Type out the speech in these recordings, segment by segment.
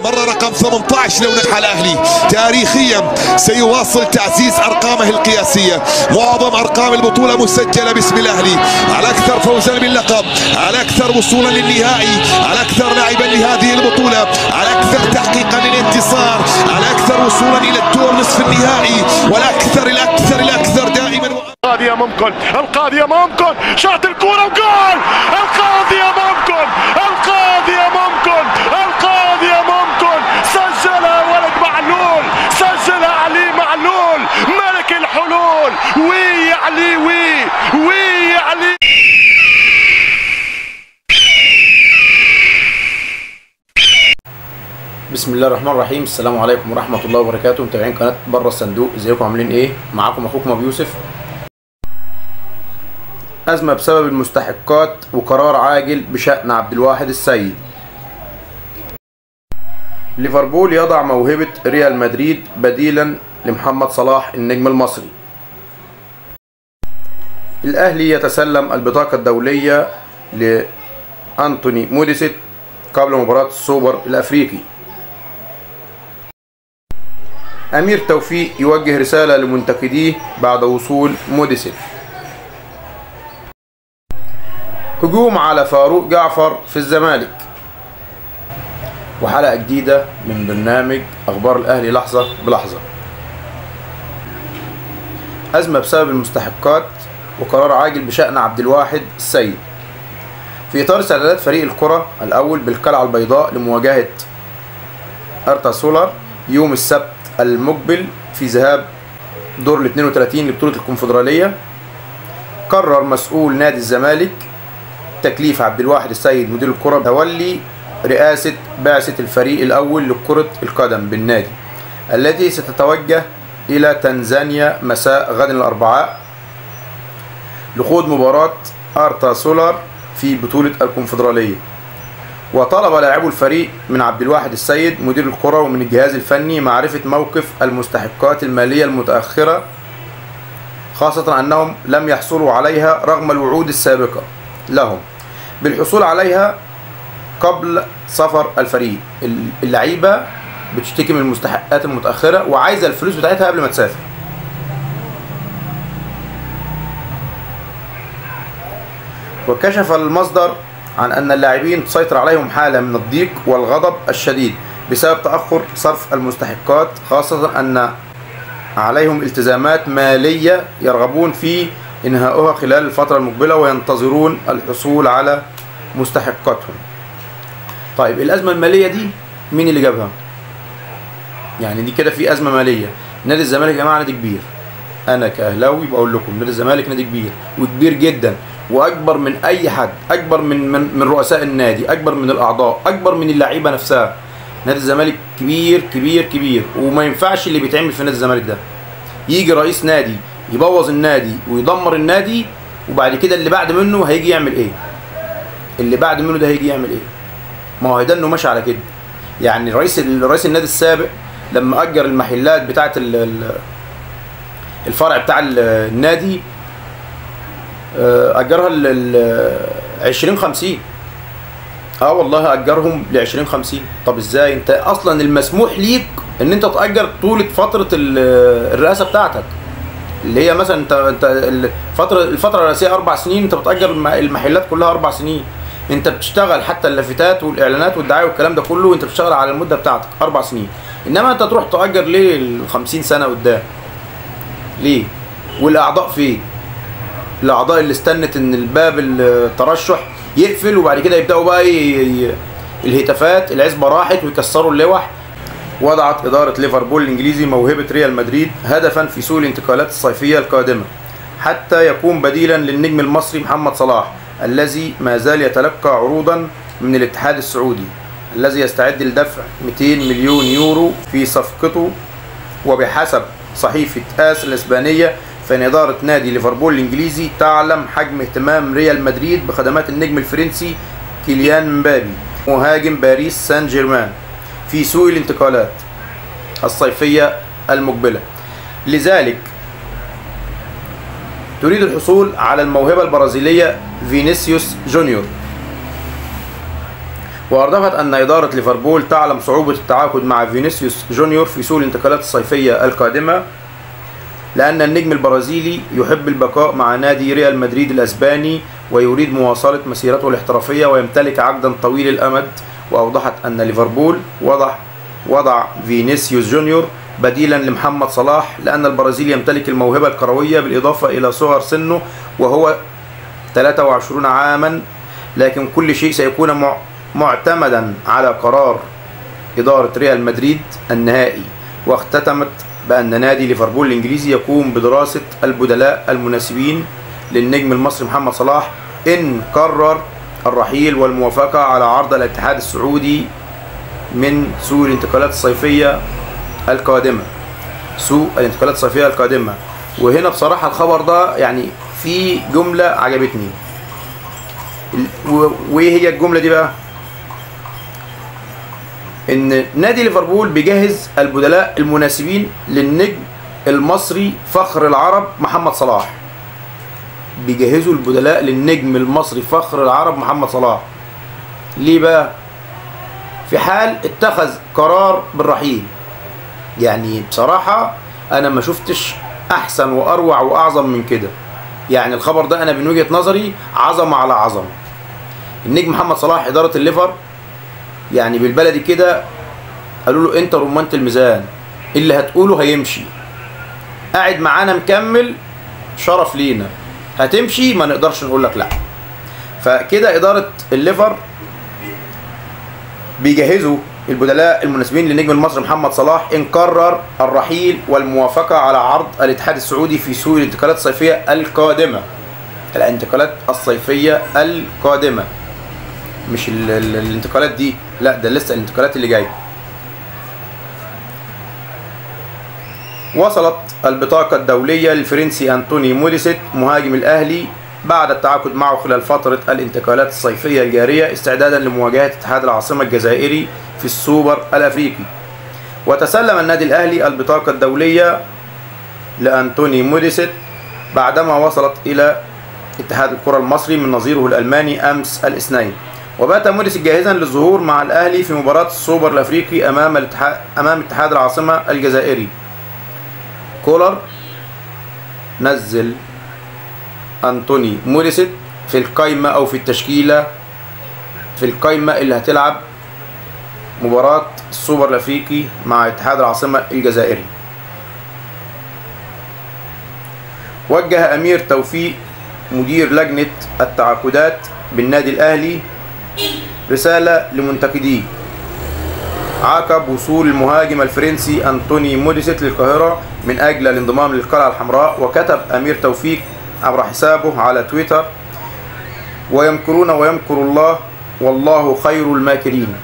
مرة رقم 18 لو نجح الأهلي تاريخيا سيواصل تعزيز أرقامه القياسية. معظم أرقام البطولة مسجلة باسم الأهلي، على أكثر فوزا باللقب، على أكثر وصولا للنهائي، على أكثر لاعبا لهذه البطولة، على أكثر تحقيقا للانتصار، على أكثر وصولا إلى الدور نصف النهائي، والأكثر الأكثر الأكثر دائما. القاضية ممكن، القاضية ممكن، شاط الكرة وجول! القاضية ممكن، القاضية ممكن، القاضية ممكن، سجلها ولد معلول، سجلها علي معلول، ملك الحلول، وي يا علي وي، وي يا علي. بسم الله الرحمن الرحيم. السلام عليكم ورحمة الله وبركاته. متابعين قناة بره الصندوق، ازيكم عاملين ايه؟ معاكم اخوكم ابو يوسف. أزمة بسبب المستحقات وقرار عاجل بشأن عبد الواحد السيد. ليفربول يضع موهبة ريال مدريد بديلا لمحمد صلاح النجم المصري. الأهلي يتسلم البطاقة الدولية لأنتوني موديست قبل مباراة السوبر الأفريقي. أمير توفيق يوجه رسالة لمنتقديه بعد وصول موديست. هجوم على فاروق جعفر في الزمالك. وحلقة جديدة من برنامج أخبار الأهلي لحظة بلحظة. أزمة بسبب المستحقات وقرار عاجل بشأن عبد الواحد السيد. في إطار استعدادات فريق الكرة الأول بالقلعة البيضاء لمواجهة أرتا سولار يوم السبت المقبل في ذهاب دور ال 32 لبطولة الكونفدرالية، قرر مسؤول نادي الزمالك تكليف عبد الواحد السيد مدير الكرة بتولي رئاسة بعثة الفريق الأول لكرة القدم بالنادي التي ستتوجه إلى تنزانيا مساء غد الأربعاء لخوض مباراة أرتا سولار في بطولة الكونفدرالية. وطلب لاعبو الفريق من عبد الواحد السيد مدير الكرة ومن الجهاز الفني معرفة موقف المستحقات المالية المتأخرة، خاصة أنهم لم يحصلوا عليها رغم الوعود السابقة لهم بالحصول عليها قبل سفر الفريق. اللعيبة بتشتكي من المستحقات المتأخرة وعايزة الفلوس بتاعتها قبل ما تسافر. وكشف المصدر عن أن اللاعبين تسيطر عليهم حالة من الضيق والغضب الشديد بسبب تأخر صرف المستحقات، خاصة أن عليهم التزامات مالية يرغبون في إنهاؤها خلال الفترة المقبلة وينتظرون الحصول على مستحقاتهم. طيب الأزمة المالية دي مين اللي جابها؟ يعني دي كده في أزمة مالية. نادي الزمالك يا جماعة نادي كبير، أنا كأهلاوي بقول لكم نادي الزمالك نادي كبير وكبير جدا، وأكبر من أي حد، أكبر من رؤساء النادي، أكبر من الأعضاء، أكبر من اللعيبة نفسها. نادي الزمالك كبير كبير كبير، وما ينفعش اللي بيتعمل في نادي الزمالك ده. يجي رئيس نادي يبوظ النادي ويدمر النادي، وبعد كده اللي بعد منه هيجي يعمل ايه؟ اللي بعد منه ده هيجي يعمل ايه؟ ما هو ده انه ماشي على كده. يعني رئيس النادي السابق لما اجر المحلات بتاعه الفرع بتاع النادي اجرها ل 2050. والله اجرهم ل 2050. طب ازاي؟ انت اصلا المسموح ليك ان انت تاجر طول فترة الرئاسة بتاعتك، اللي هي مثلا انت الفترة الرئاسية 4 سنين، انت بتاجر المحلات كلها 4 سنين. انت بتشتغل حتى اللافتات والاعلانات والدعايه والكلام ده كله، وانت بتشتغل على المدة بتاعتك 4 سنين. انما انت تروح تاجر ليه ال 50 سنة قدام؟ ليه؟ والاعضاء فين؟ الاعضاء اللي استنت ان الباب الترشح يقفل وبعد كده يبداوا بقى الهتافات، العزبة راحت ويكسروا اللوح. وضعت إدارة ليفربول الإنجليزي موهبة ريال مدريد هدفا في سوق الانتقالات الصيفية القادمة حتى يكون بديلا للنجم المصري محمد صلاح الذي ما زال يتلقى عروضا من الاتحاد السعودي الذي يستعد لدفع 200 مليون يورو في صفقته. وبحسب صحيفة آس الإسبانية فإن إدارة نادي ليفربول الإنجليزي تعلم حجم اهتمام ريال مدريد بخدمات النجم الفرنسي كيليان مبابي مهاجم باريس سان جيرمان في سوق الانتقالات الصيفية المقبلة، لذلك تريد الحصول على الموهبة البرازيلية فينيسيوس جونيور. وأردفت أن إدارة ليفربول تعلم صعوبة التعاقد مع فينيسيوس جونيور في سوق الانتقالات الصيفية القادمة، لأن النجم البرازيلي يحب البقاء مع نادي ريال مدريد الأسباني ويريد مواصلة مسيرته الاحترافية ويمتلك عقدا طويل الأمد. وأوضحت أن ليفربول وضع فينيسيوس جونيور بديلا لمحمد صلاح، لأن البرازيلي يمتلك الموهبة الكروية بالإضافة إلى صغر سنه وهو 23 عاما، لكن كل شيء سيكون معتمدا على قرار إدارة ريال مدريد النهائي. واختتمت بأن نادي ليفربول الإنجليزي يقوم بدراسة البدلاء المناسبين للنجم المصري محمد صلاح إن قرر الرحيل، والموافقة على عرض الاتحاد السعودي من سوق الانتقالات الصيفية القادمة. سوق الانتقالات الصيفية القادمة. وهنا بصراحة الخبر ده يعني في جملة عجبتني. وإيه هي الجملة دي بقى؟ إن نادي ليفربول بيجهز البدلاء المناسبين للنجم المصري فخر العرب محمد صلاح. بيجهزوا البدلاء للنجم المصري فخر العرب محمد صلاح. ليه بقى؟ في حال اتخذ قرار بالرحيل. يعني بصراحة أنا ما شفتش أحسن وأروع وأعظم من كده. يعني الخبر ده أنا من وجهة نظري عظمة على عظمة. النجم محمد صلاح إدارة الليفر يعني بالبلدي كده قالوا له أنت رمانة الميزان، اللي هتقوله هيمشي، قاعد معانا مكمل شرف لينا، هتمشي ما نقدرش نقول لك لا. فكده إدارة الليفر بيجهزوا البدلاء المناسبين للنجم المصري محمد صلاح إن قرر الرحيل، والموافقة على عرض الاتحاد السعودي في سوق الانتقالات الصيفية القادمة. الانتقالات الصيفية القادمة، مش الانتقالات دي، لا ده لسه الانتقالات اللي جاية. وصلت البطاقة الدولية للفرنسي أنتوني موديست مهاجم الأهلي بعد التعاقد معه خلال فترة الانتقالات الصيفية الجارية استعدادا لمواجهة اتحاد العاصمة الجزائري في السوبر الأفريقي. وتسلم النادي الأهلي البطاقة الدولية لأنتوني موديست بعدما وصلت إلى اتحاد الكرة المصري من نظيره الألماني أمس الاثنين. وبات موديست جاهزا للظهور مع الأهلي في مباراة السوبر الأفريقي أمام اتحاد العاصمة الجزائري. كولر نزل أنتوني موديست في القايمة أو في التشكيلة، في القايمة اللي هتلعب مباراة السوبر الأفريقي مع اتحاد العاصمة الجزائري. وجه أمير توفيق مدير لجنة التعاقدات بالنادي الأهلي رسالة لمنتقديه عقب وصول المهاجم الفرنسي أنتوني موديست للقاهرة من أجل الانضمام للقلعة الحمراء. وكتب أمير توفيق عبر حسابه على تويتر: ويمكرون ويمكر الله والله خير الماكرين،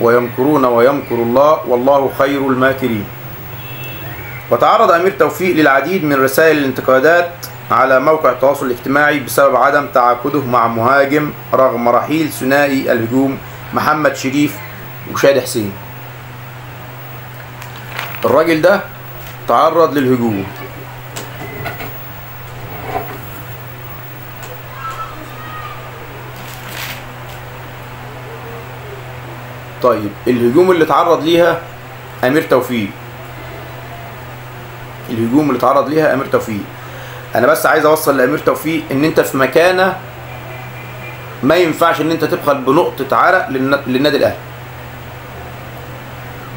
ويمكرون ويمكر الله والله خير الماكرين. وتعرض أمير توفيق للعديد من رسائل الانتقادات على موقع التواصل الاجتماعي بسبب عدم تعاقده مع مهاجم رغم رحيل ثنائي الهجوم محمد شريف وشادي حسين. الراجل ده تعرض للهجوم. طيب الهجوم اللي تعرض ليها أمير توفيق، الهجوم اللي تعرض ليها أمير توفيق، أنا بس عايز أوصل لأمير توفيق إن أنت في مكانة ما ينفعش إن أنت تبخل بنقطة عرق للنادي الأهلي،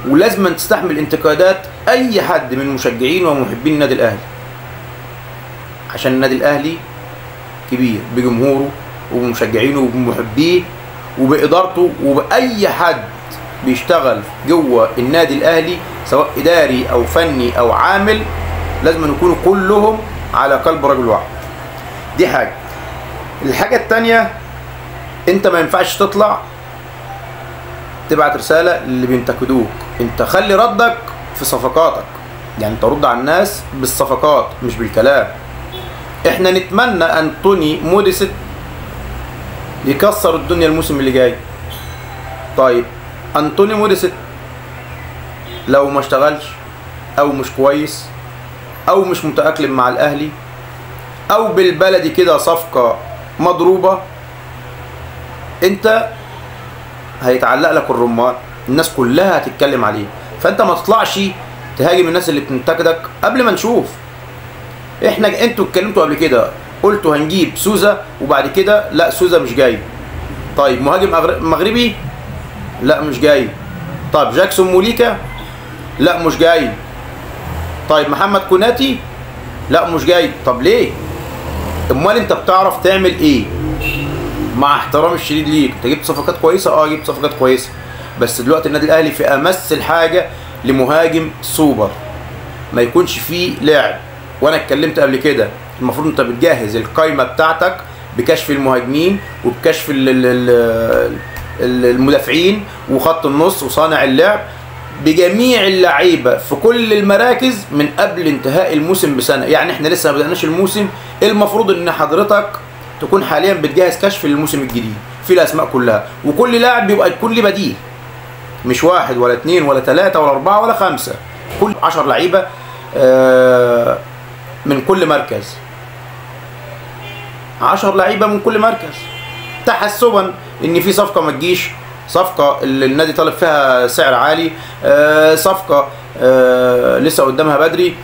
ولازم تستحمل انتقادات أي حد من مشجعين ومحبين النادي الأهلي، عشان النادي الأهلي كبير بجمهوره وبمشجعينه وبمحبيه وبإدارته وبأي حد بيشتغل جوه النادي الأهلي سواء إداري أو فني أو عامل، لازم يكونوا كلهم على قلب رجل واحد. دي حاجة. الحاجة التانية، أنت ما ينفعش تطلع تبعت رسالة للي بينتقدوك، أنت خلي ردك في صفقاتك، يعني أنت رد على الناس بالصفقات مش بالكلام. إحنا نتمنى أنتوني موديست يكسر الدنيا الموسم اللي جاي. طيب أنتوني موديست لو ما اشتغلش أو مش كويس أو مش متأقلم مع الأهلي أو بالبلدي كده صفقة مضروبة، أنت هيتعلق لك الرمان، الناس كلها هتتكلم عليه، فانت ما تطلعش تهاجم الناس اللي بتنتقدك قبل ما نشوف. احنا انتوا اتكلمتوا قبل كده، قلتوا هنجيب سوزا، وبعد كده لا سوزا مش جاي. طيب مهاجم مغربي؟ لا مش جاي. طيب جاكسون موليكا؟ لا مش جاي. طيب محمد كوناتي؟ لا مش جاي. طب ليه؟ امال انت بتعرف تعمل ايه؟ مع احترامي الشديد ليك، انت جبت صفقات كويسة، جبت صفقات كويسة، بس دلوقتي النادي الاهلي في امس الحاجة لمهاجم سوبر ما يكونش فيه لاعب. وانا اتكلمت قبل كده، المفروض انت بتجهز القايمة بتاعتك بكشف المهاجمين وبكشف المدافعين وخط النص وصانع اللعب بجميع اللعيبة في كل المراكز من قبل انتهاء الموسم بسنة. يعني احنا لسه ما بدأناش الموسم، المفروض ان حضرتك تكون حاليا بتجهز كشف للموسم الجديد في الاسماء كلها، وكل لاعب بيبقى يكون له بديل، مش واحد ولا اثنين ولا ثلاثة ولا اربعة ولا خمسة، كل 10 لعيبة من كل مركز، 10 لعيبة من كل مركز، تحسبا ان في صفقة ما تجيش، صفقة اللي النادي طالب فيها سعر عالي، صفقة لسه قدامها بدري،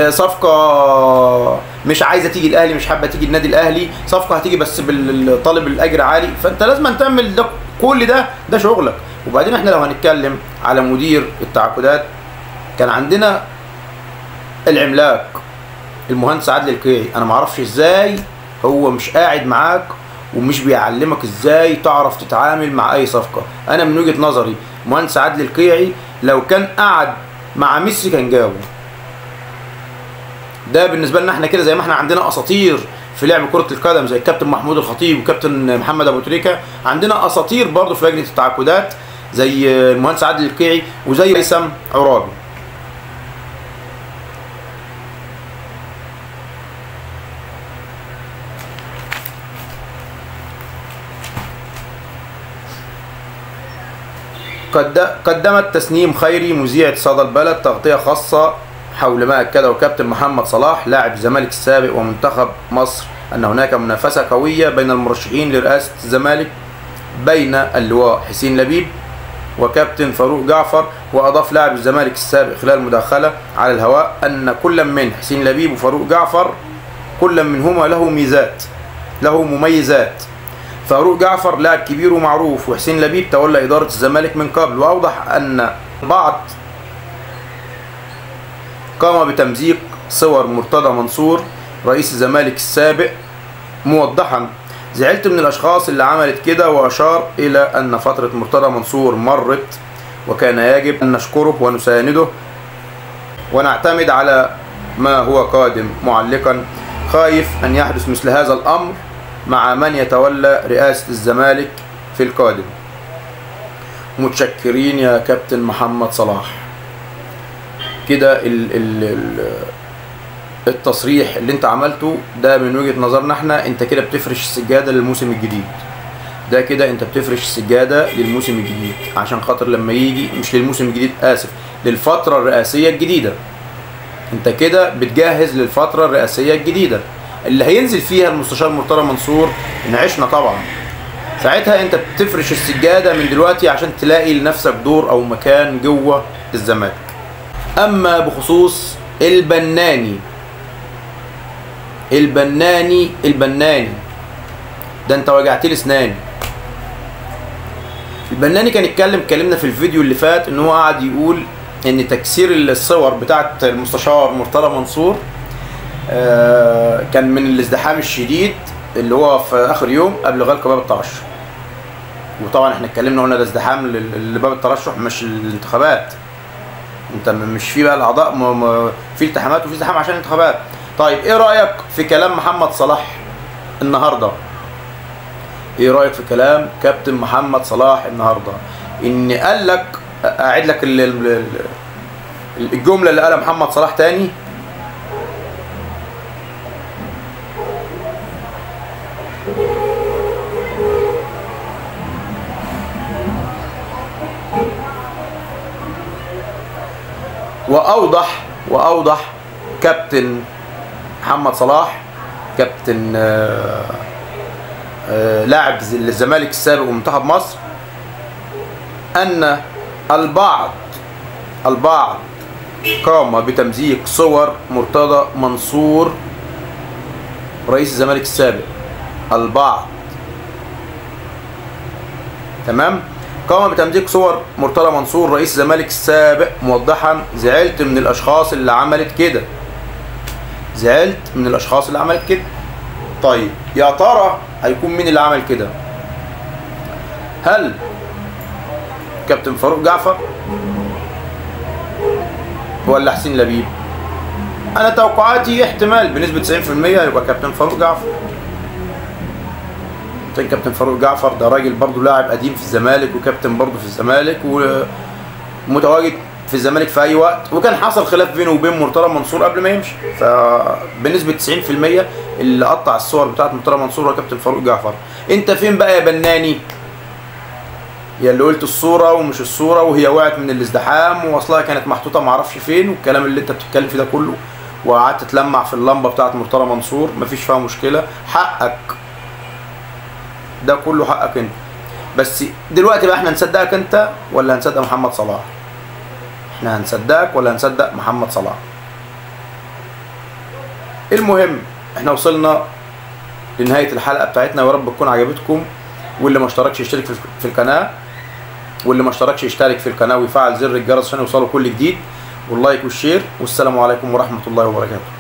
صفقة مش عايزه تيجي الاهلي، مش حابة تيجي النادي الاهلي، صفقة هتيجي بس بالطالب الاجر عالي. فانت لازم تعمل ده، كل ده شغلك. وبعدين احنا لو هنتكلم على مدير التعاقدات، كان عندنا العملاق المهندس عادل القيعي. انا ما اعرفش ازاي هو مش قاعد معاك ومش بيعلمك ازاي تعرف تتعامل مع اي صفقة. انا من وجهه نظري مهندس عادل القيعي لو كان قعد مع ميسي كان جابه. ده بالنسبة لنا احنا كده، زي ما احنا عندنا اساطير في لعب كره القدم زي الكابتن محمود الخطيب وكابتن محمد ابو تريكه، عندنا اساطير برضه في لجنة التعاقدات زي المهندس عادل القيعي وزي هيثم عرابي. قدمت تسنيم خيري مذيعة صدى البلد تغطية خاصة حول ما أكده كابتن محمد صلاح لاعب الزمالك السابق ومنتخب مصر أن هناك منافسة قوية بين المرشحين لرئاسة الزمالك بين اللواء حسين لبيب وكابتن فاروق جعفر. وأضاف لاعب الزمالك السابق خلال مداخلة على الهواء أن كل من حسين لبيب وفاروق جعفر كل منهما له ميزات، له مميزات. فاروق جعفر لاعب كبير ومعروف، وحسين لبيب تولى إدارة الزمالك من قبل. وأوضح أن البعض قام بتمزيق صور مرتضى منصور رئيس الزمالك السابق موضحا زعلت من الأشخاص اللي عملت كده، وأشار إلى أن فترة مرتضى منصور مرت وكان يجب أن نشكره ونسانده ونعتمد على ما هو قادم، معلقا خايف أن يحدث مثل هذا الأمر مع من يتولى رئاسة الزمالك في القادم. متشكرين يا كابتن محمد صلاح. كده التصريح اللي انت عملته ده من وجهة نظرنا احنا، انت كده بتفرش السجادة للموسم الجديد. ده كده انت بتفرش السجادة للموسم الجديد، عشان خاطر لما يجي، مش للموسم الجديد اسف، للفترة الرئاسية الجديدة. انت كده بتجهز للفترة الرئاسية الجديدة اللي هينزل فيها المستشار مرتضى منصور ان عشنا طبعا. ساعتها انت بتفرش السجادة من دلوقتي عشان تلاقي لنفسك دور او مكان جوه الزمالك. اما بخصوص البناني، البناني البناني ده انت وجعت لي اسناني. البناني كان اتكلمنا في الفيديو اللي فات ان هو قعد يقول ان تكسير الصور بتاعت المستشار مرتضى منصور كان من الازدحام الشديد اللي هو في اخر يوم قبل غلق باب الترشح. وطبعا احنا اتكلمنا قلنا ده ازدحام لباب الترشح مش الانتخابات. انت مش في بقى الاعضاء في التحامات وفي ازدحام عشان الانتخابات. طيب ايه رايك في كلام محمد صلاح النهارده؟ ايه رايك في كلام كابتن محمد صلاح النهارده؟ ان قال لك، اعيد لك الجملة اللي قالها محمد صلاح تاني. واوضح كابتن محمد صلاح، كابتن لاعب الزمالك السابق ومنتخب مصر، ان البعض قام بتمزيق صور مرتضى منصور رئيس الزمالك السابق. البعض، تمام، قام بتمزيق صور مرتضى منصور رئيس الزمالك السابق موضحا زعلت من الاشخاص اللي عملت كده. زعلت من الاشخاص اللي عملت كده. طيب يا ترى هيكون مين اللي عمل كده؟ هل كابتن فاروق جعفر ولا حسين لبيب؟ انا توقعاتي احتمال بنسبة 90% هيبقى كابتن فاروق جعفر. كابتن فاروق جعفر ده راجل برضه لاعب قديم في الزمالك، وكابتن برضه في الزمالك، ومتواجد في الزمالك في اي وقت، وكان حصل خلاف بينه وبين مرتضى منصور قبل ما يمشي. فبنسبه 90% اللي قطع الصور بتاعت مرتضى منصور هو كابتن فاروق جعفر. انت فين بقى يا بناني؟ يا اللي قلت الصورة ومش الصورة، وهي وقعت من الازدحام واصلها كانت محطوطة معرفش فين، والكلام اللي انت بتتكلم فيه ده كله، وقعدت تلمع في اللمبة بتاعت مرتضى منصور، مفيش فيها مشكلة، حقك ده كله، حقك انت. بس دلوقتي بقى احنا هنصدقك انت ولا هنصدق محمد صلاح؟ احنا هنصدقك ولا هنصدق محمد صلاح؟ المهم احنا وصلنا لنهاية الحلقة بتاعتنا، ويا رب تكون عجبتكم. واللي ما اشتركش يشترك في القناة، واللي ما اشتركش يشترك في القناة ويفعل زر الجرس عشان يوصله كل جديد، وال like وال share. والسلام عليكم ورحمة الله وبركاته.